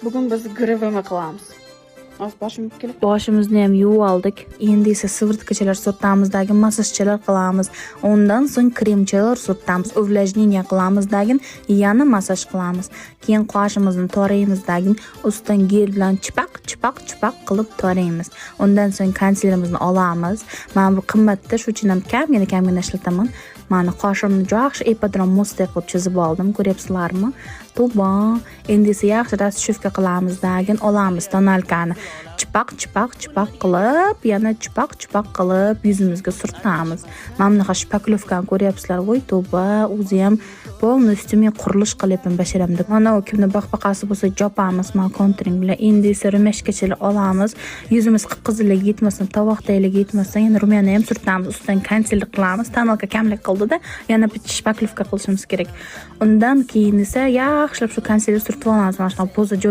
Bugun biz ГРВМ qilamiz. Hozir boshim yuvib kelib. Boshimizni ham yuvib oldik. Endi esa сыворотка chalar surtamizdagi, massajchalar qilamiz. Undan so'ng kremchalar surtamiz, увлажнение qilamizdagin, yana massaj qilamiz. Keyin qoshimizni toraymizdagin, ustidan gel bilan chipaq chipaq chipaq qilib toraymiz. Undan so'ng konsilerimizni olamiz. Mana bu qimmatda, shu uchun ham kamgina kamgina ishlataman. Mana, qoshimni yaxshi Epodrom mostdek qilib chizib oldim, ko'ryapsizlarmi? To'ba. Endi esa yaxshi растушевка qilamizdan, olamiz тоналка ni. Chipaq chipaq chipaq qilib, yana chipaq chipaq qilib yuzimizga surtamiz. Mana bunaqa шпаклёвка ni ko'ryapsizlar. Voy, to'ba, o'zi ham полностью men qurilish qilyapman basharamda. Mana u kimni baqbaqasi bo'lsa, jopamiz mana контуринг bilan. Endi esa румяшка chalar olamiz. Yuzimiz qip-qizilligi yetmasdan, tovoqdayligi yetmasdan, yana румяна ham surtamiz. Ustidan konsiler qilamiz. Тоналка kamlik qildida, yana bitta шпаклёвка qilishimiz kerak. Undan keyin esa yaxshilab shu konsiler surtib olamiz. Mana shunaqa poza joy